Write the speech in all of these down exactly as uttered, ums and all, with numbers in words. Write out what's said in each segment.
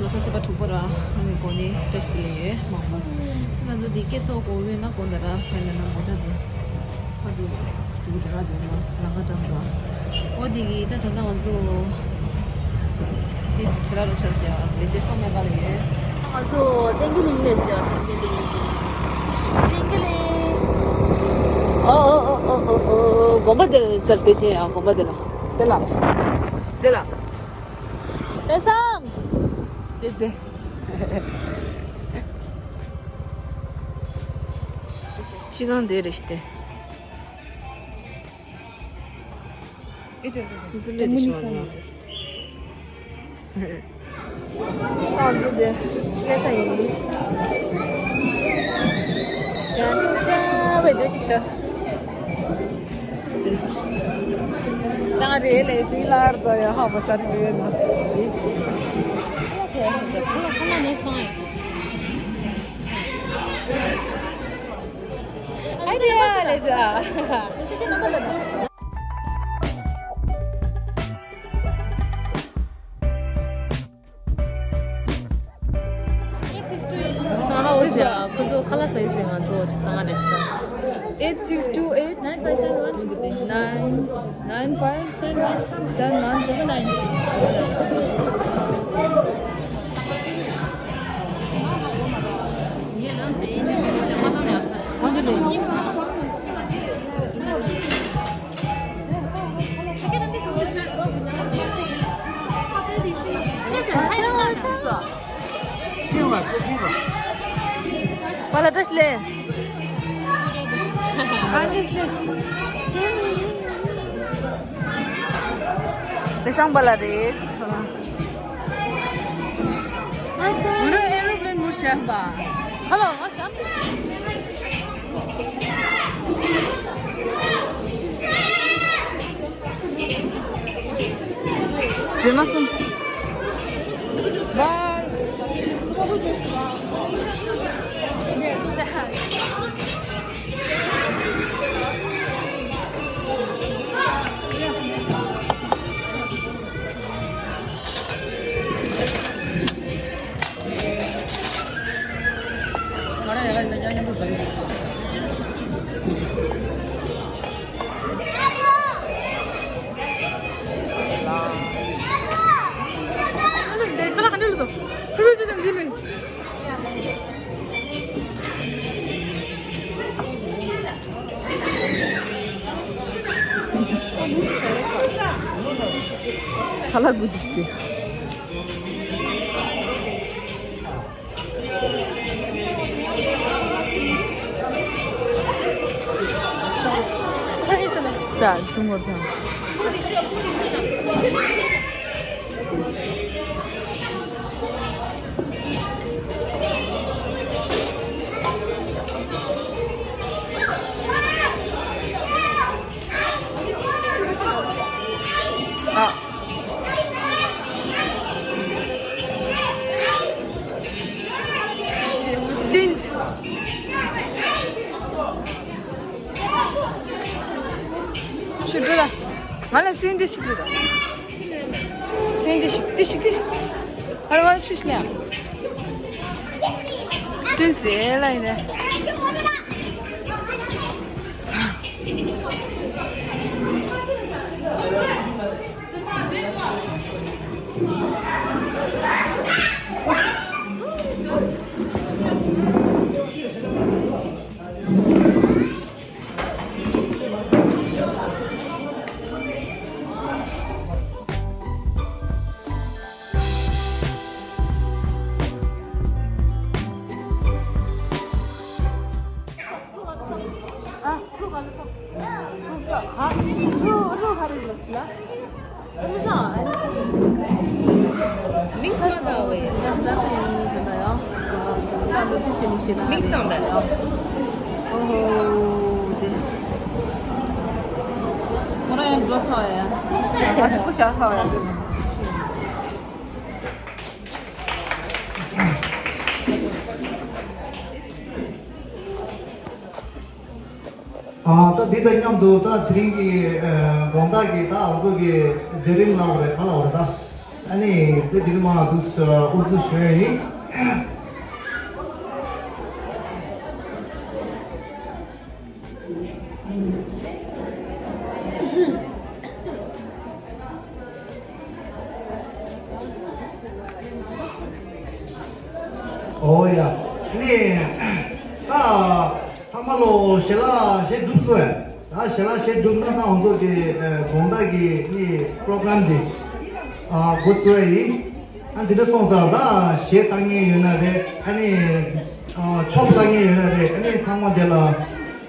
ས་ས་པ་དྲུག་པ་ར་ཨ་ནི་གོ་ནི་བཀྲ་ཤིས་བདེ་ལེགས་ཡོད་མང་པོ། ད་ང་ཚོ་འདི་སྐྱེ་ཚོགས་གོ་བོད་ན་གོ་འདི་ར་ཧ་ན་ན་མོ་ཊ་འདི་ཕ་ཚོ་དྲུག་ར་འདི་ལ་ལང་ཀ་འགྲམ་དང་། ཨོ་འདི་གི་ད་ད་ལྟ་ང་ཚོ་ཏིས་ཁྲེ་ལ་རུ་ཆ་ཟེར་ཡ་ལེ་ཟེར་སོང་མེད་པ་ལ་ཡོད། ད་ང་ཚོ་ཏེང་གི་ལིང་ལེ་ཟེར་ཡ་ཏེང་གི་ལིང་ཏེང་གི་ལིང་། ཨོ་ཨོ་ཨོ་ཨོ་ཨོ་ཨོ་དགོན་པ་འདི་ལ་ཟེར་དེ་ཆེ་ཡ་དགོན་པ་འདི་ལ་འདི་ལ་འདི་ལ། དེ་སང་། དེ་དེ། ཕྱི་ནང་དེ་རེད་ཤི་དེ། ཨེ་ཅོ་ཁོ་ཚོ་ལས་དེ་ཤོར་ན། ཁོ་ཚོ་དེ་སླེབས་ས་ཡིན། ཏྲ་ཏྲ་ཏྲ་ཏྲ་བའི་འདོད་ཅིག་ཤར། ད་རེས་ལས་སྲིད་ལར་དོ་ཡ་ཧ་མ་སར་དུ་ཡོད་ན་ཞེས་ཞེས། ཁ་ལག་ཟ་ཟ་ཁ་ལག་ཁ་ལག་ནས་བཏང་ཡོད་ཟེར། ཨ་ཅེ་ཡ་ལེ་ཟ། ཨ་ཧ་འོ་ཟེར་ཨ་ཁོ་ཚོ་ཁ་ལག་ཟ་ཡི་ཟེར། ང་ཚོ་ཅིག་བཏང་རེད་ཤི་ད། Eight six two eight nine five seven one nine nine five seven one seven one double nine. བེ་སང་བ་ལ་རེས། ང་རང་ཨེ་རོ་པི་ལེན་མུར་བཞག་པ། ཧ་ལོ་ང་བཞག་ཟེར་མ་སོང་། བཱའི། ཁ་ལག་དགུ་འདི་ཞིག་ད་བཙུན་མོ་དང་། ཨ། ཏིན། ཤུ་འགྲོ་ལ། ང་ལ་སེན་འདི་ཞིག་འགྲོ་ལ། སེན་འདི་ཞིག་འདི་ཞིག་འདི་ཞིག་ཨ་ར་བ་ཆུ་ཤི་ལ། ཏིན་སེ་ལ་ཡིན་ནས། ཨ། ད་འདི་དང་མཉམ་དུ་ད་དེ་རིང་གི་ཨ་དགོང་དག་གི་ད་ཨ་ཁུ་གི་མཛད་རིམ་ལ་འོ་རེད། ག་ལ་འོ་རེད་ད། ཨ་ནི་དེ་དེ་རིང་མ་འདུག་ཨུ་ཚུགས་ཞུ་ཡ་ཡིན། ཨོ་ཡ། ཨ་ནི་ད་ཚང་མ་ལོ་ཞལ་ལག་བཞེས་གྲུབ་སོང་ཡ། ད་ཞལ་ལག་བཞེས་གྲུབ་ན་ད་ང་ཚོ་གི་ཨ་དགོང་དག་གི་ཨ་ནི་པྲོ་གྲམ་འདི་ཨ་འགོ་བཙུགས་ཡ་ཡིན། ཨ་འདི་འདྲ་སོང་ཙང་ད་གཞས་བཏང་མཁན་ཡོད་ན་རེད། ཨ་ནི་ཨ་ཆོབ་བཏང་མཁན་ཡོད་ན་རེད། ཨ་ནི་ཚང་མ་དེ་ལ་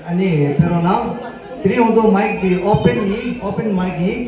ཨ་ནི་ཕེབས་རོགས་གནང་། དེ་རིང་ང་ཚོ་མའིག་འདི་ཨོ་པན་ཡིན། ཨོ་པན་མའིག་ཡིན།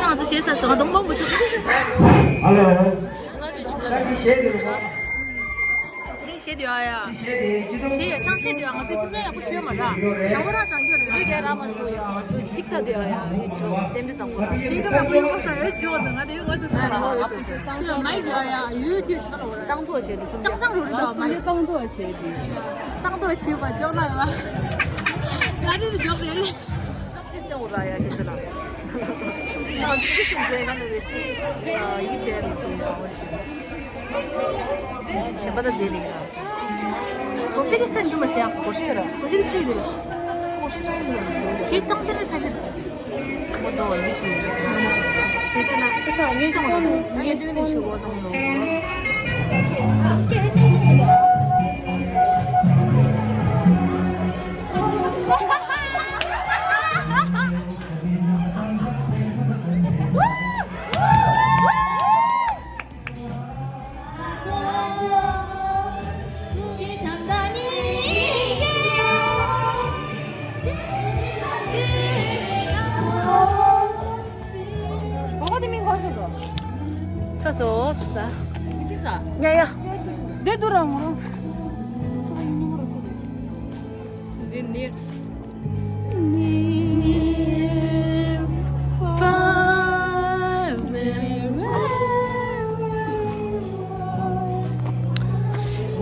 ང་ཚོ་གཞས་ས་ཟ་གདོང་མང་པོ་ཆགས་སོང་། ཨ་ལོ། ང་ཚོ་གཞས་དེ་རེད། དེ་རིང་གཞས་དེ་ཡ་ཡ། གཞས་ཡ་ཆང་གཞས་དེ་ཡ་ང་ཚོའི་བུད་མེད་ཡག་པོ་ཞིག་ཡོད་མ་རེད། ནང་པ་རང་ཅང་རྒྱུ་རེད། ཡོད་རྒན་ར་མ་སུ་ཡ་ང་ཚོའི་ཚིག་ཐ་དེ་ཡ་ཡ་ཡོད་ཆོག་གཏན་འབེབས་བཟང་པོ་ར། གཞས་ཀ་མ་པོ་ཡག་པོ་ས་ཡོད་རྒྱུ་བ་དང་ང་དེ་ཡོད་ང་ཚོ་ས་ཡ་ཡ། ཅི་ལ་མ་ཡི་ཡ་ཡ་ཡོད་དེ་ཞིག་ལ་བ་ར། རྐང་ཐོག་བྱས་ཏེ་སུམ་ཅང་ཅང་རུ་རི་དང་མ་ཡི་རྐང་ཐོག་བྱས་ཏེ། ཏག་ཏག་བྱས་པ་འཇོག་ན་ཡོད། ང་ནི་འཇོག་རེད། ཅོག་ཏི་སྟེང་འོ་ར་ཡ་གི་ཟེར་ལ། ཨ་ཅི་ཞིག་ཟེར་ང་ནི་རེ་སི་ཡི་ཅེ་རེ་ཏུ་ཡ་འོ་ཞིག་གཞན་པ་ད་དེ་རེད་ཡ། གོ་ཤེས་ཀྱི་སེམས་འདུག་མ་ཤེས་ཡ། གོ་ཤེས་ར། གོ་ཤེས་ཀྱི་སེམས་འདུག་གོ་ཤེས་ཅང་ཡིན་ལ། ཤེས་སྟངས་ཚེ་ནས་ཚ་གི་འདུག་མོ་ཏོ་ལི་ཆུ་ཡོད་ཟེར། དེ་ལྟ་ན་ཁ་སང་ངས་ཀྱང་ངས་དུས་ནས་ཆུ་བོ་བཟང་ལོ། ཚ་སོ་སུ་ད། ཡ་ཡ། འདི་དུ་རང་ངོ་། འདི་ནི།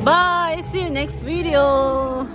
Bye, see you next video.